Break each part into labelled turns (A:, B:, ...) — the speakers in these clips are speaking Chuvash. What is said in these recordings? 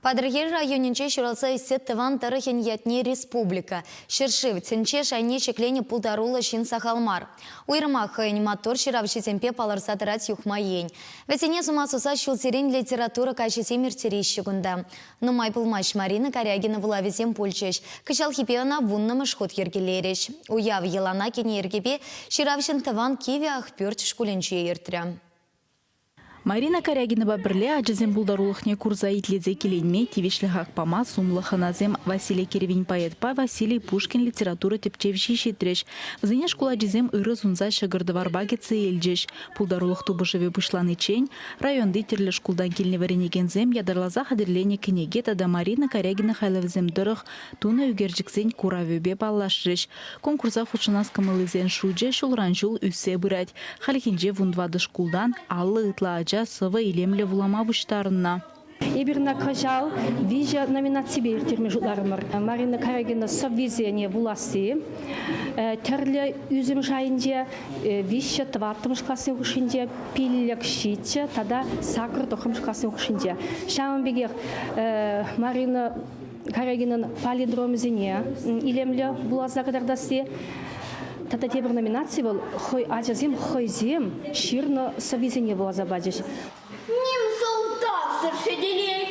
A: Патӑрьел районӗнче ҫуралса ӳссе тӑван тӑрӑхӗн ятне республика, ҫӗршыв, тӗнче шайне ҫӗкленӗ пултаруллӑ ҫын сахал мар. Уйрӑмах хӑйӗн маттур ҫыравҫисемпе палӑрса тӑрать Юхма Ен. Вӗсене сума суса ҫулсерен литература каҫӗсем ирттереҫҫӗ кунта. Нумай пулмасть Марина Карягина вулавӗсем пулчӗҫ. Кӑҫалхипе ӑна вуннӑмӗш хут йӗркелерӗҫ. Уяв йӑлана кӗнӗ йӗркепе ҫыравҫӑн тӑван Кивӗ Ахпӳрт шкулӗнче иртрӗ.
B: Марина Карягинӑпа пӗрле ачасен пултарулӑхне курса итлесе киленме тивӗҫлӗ хак пама сумлӑ хӑнасем Василий Кервен поэтпа Василий Пушкин литература тӗпчевҫи ҫитрӗҫ. Вӗсене шкул ачисем ырӑ сунса ҫӑкӑр-тӑварпа кӗтсе илчӗҫ. Пултарулӑх тупӑшӑвӗ пуҫланиччен районти тӗрлӗ шкултан килнӗ вӗренекенсем ятарласа хатӗрленӗ кӗнеке тата Марина Карягина хайлавӗсем тӑрӑх тунӑ ӳкерчӗксен куравӗпе паллашрӗҫ. Конкурса хутшӑнас кӑмӑллисен шучӗ ҫулран-ҫул ӳссе пырать. Хальхинче вунтӑватӑ шкултан 50 ытла ача сӑвӑ илемлӗ вулама пуҫтарӑннӑ.
C: Эпир ӑна кӑҫал виҫӗ номинаципе ирттерме шутларӑмӑр. Марина Карягина сӑввисене вуласси, тӗрлӗ ӳсӗм шайӗнче виҫҫӗ тӑваттӑмӗш классен хушшинче, пиллӗк ҫиччӗ тата сакӑр тӑххӑрмӗш классен хушшинче. Ҫавӑн пекех Марина Карягинӑн палиндромӗсене илемлӗ вуласа кӑтартасси. Тата тепӗр номинаци вӑл хӑй ачасем хӑйсем ҫырнӑ сӑввисене вуласа пачӗҫ.
D: Ним сӑлтавсӑр сӗтӗрет,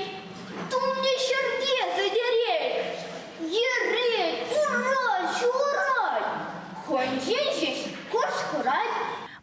D: тумне ҫӗрте сӗтӗрет, йӗрет, ура ҫурать, хӑйӗнчен ҫеҫ кӑшкӑрать.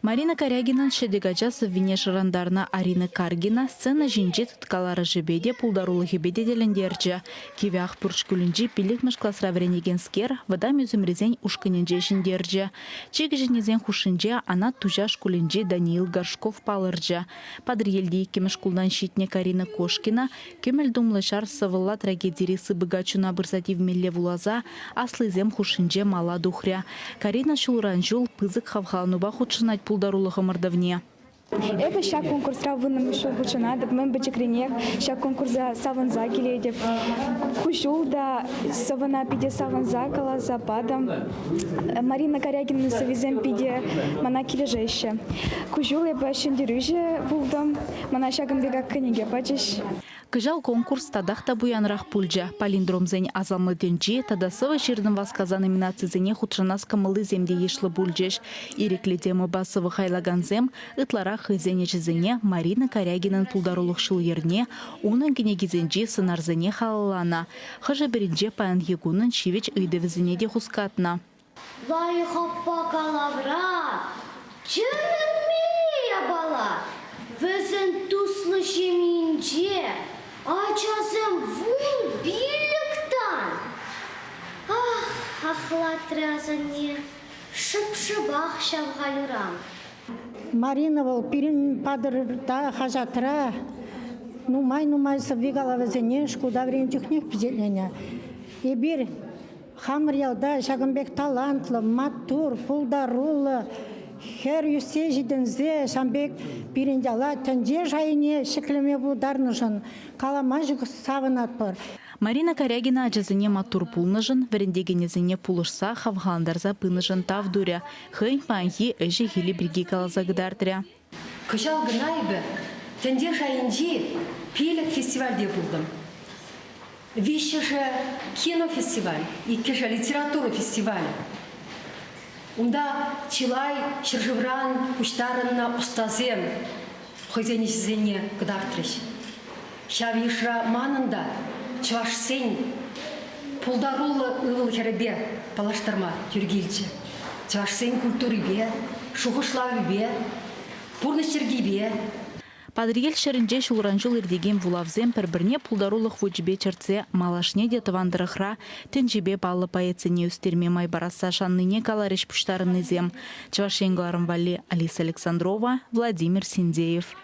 B: Марина Карягинӑн ҫӗтӗк ача сӑввине шӑрантарнӑ Арина Каргина сцена ҫинче тыткаларӑшӗпе те, пултарулӑхӗпе те тӗлӗнтерчӗ. Кивӗ Ахпӳрт шкулӗнчи пиллӗкмӗш класра вӗренекенскер вӑтам ӳсӗмрисен ушкӑнӗнче ҫӗнтерчӗ. Чи кӗҫӗннисен хушшинче Анат Туҫа шкулӗнчи Даниил Горшков палӑрчӗ. Патӑрьелти иккӗмӗш шкултан ҫитнӗ Карина Кошкина кӗмӗл тумлӑ ҫар сӑвӑлла трагедири сыпӑка чуна пырса тивмелле вуласа аслисем хушшинче мала тухрӗ. Карина ҫулран-ҫул пысӑк хавхаланупа хутшӑнать пултарулӑх ӑмӑртӑвне.
E: Эпӗ ҫак конкурсра вуннӑмӗш ҫул хутшӑнатӑп. Мӗн пӗчӗкренех ҫак конкурса савӑнса килетӗп. Ку ҫул та сӑвӑна питӗ савӑнса каласа патӑм. Марина Карягина сӑввисем питӗ мана килӗшеҫҫӗ. Ку ҫул эпӗ ҫӗнтерӳҫӗ пултӑм. Мана ҫакӑн пек кӗнеке пачӗҫ.
B: Кӑҫал конкурс татах та пуянрах пулчӗ. Палиндромсен асамлӑ тӗнчи тата сӑвӑ ҫырнӑ васкаса номинацисене хутшӑнас кӑмӑллисем те йышлӑ пулчӗҫ. Ирӗклӗ темӑпа сӑвӑ хайлакансем ытларах хӑйсен ӗҫӗсене Марина Карягинӑн пултарулӑх ҫул-йӗрне, унӑн кӗнекисенчи сӑнарсене халалланӑ. Хӑшӗ-пӗринче паянхи кунӑн ҫивӗч ыйтӑвӗсене те хускатнӑ.
D: Лайӑх аппа калавра тӗлӗнмелле япала. Вӗсен туслӑ ҫемйинче ачасем 15 тан. Ах, ахлатрӗ асанне, шӑп-шӑпах ҫав халь ыран.
F: Марина вӑл пирӗн патӑрта хаҫатра нумай-нумай сӑвви-калавӗсене шкулта вӗреннӗ чухнех пичетленӗ. Эпир хамӑр ялта ҫакӑн пек талантлӑ, маттур, пултаруллӑ хӗр ӳссе ҫитӗнсе ҫавӑн пек пирӗн яла тӗнче шайне ҫӗклеме пултарнӑшӑн калама ҫук савӑнатпӑр.
B: Марина Карягина ачасене маттур пулнӑшӑн, вӗрентекенӗсене пулӑшса, хавхалантарса пынӑшӑн тав турӗ, хӑйӗн паянхи ӗҫӗ-хӗлӗ пирки каласа кӑтартрӗ.
G: Кӑҫал кӑна эпӗ тӗнче шайӗнчи пилӗк фестивальте пултӑм. Виҫҫӗшӗ кинофестиваль, иккӗшӗ литература фестивалӗ. Унта чылай ҫӗршывран пуҫтарӑннӑ ӑстасем хӑйсен ӗҫӗсене кӑтартрӗҫ. Ҫав йышра манӑн та чӑвашсен пултаруллӑ ывӑл-хӗрӗпе паллаштарма тӳр килчӗ. Чӑвашсен культурипе, шухӑшлавӗпе, пурнӑҫ йӗркипе.
B: Патӑрьел ҫӗрӗнче ҫулран-ҫул иртекен вулавсем пӗр-пӗрне пултарулӑх вучӗпе чӗртсе малашне те тӑван тӑрӑхра тӗнчипе паллӑ поэтсене ӳстерме май парасса шаннине каларӗҫ пуҫтарӑннисем. Чӑваш Ен кӑларӑм валли Алиса Александрова, Владимир Синдеев.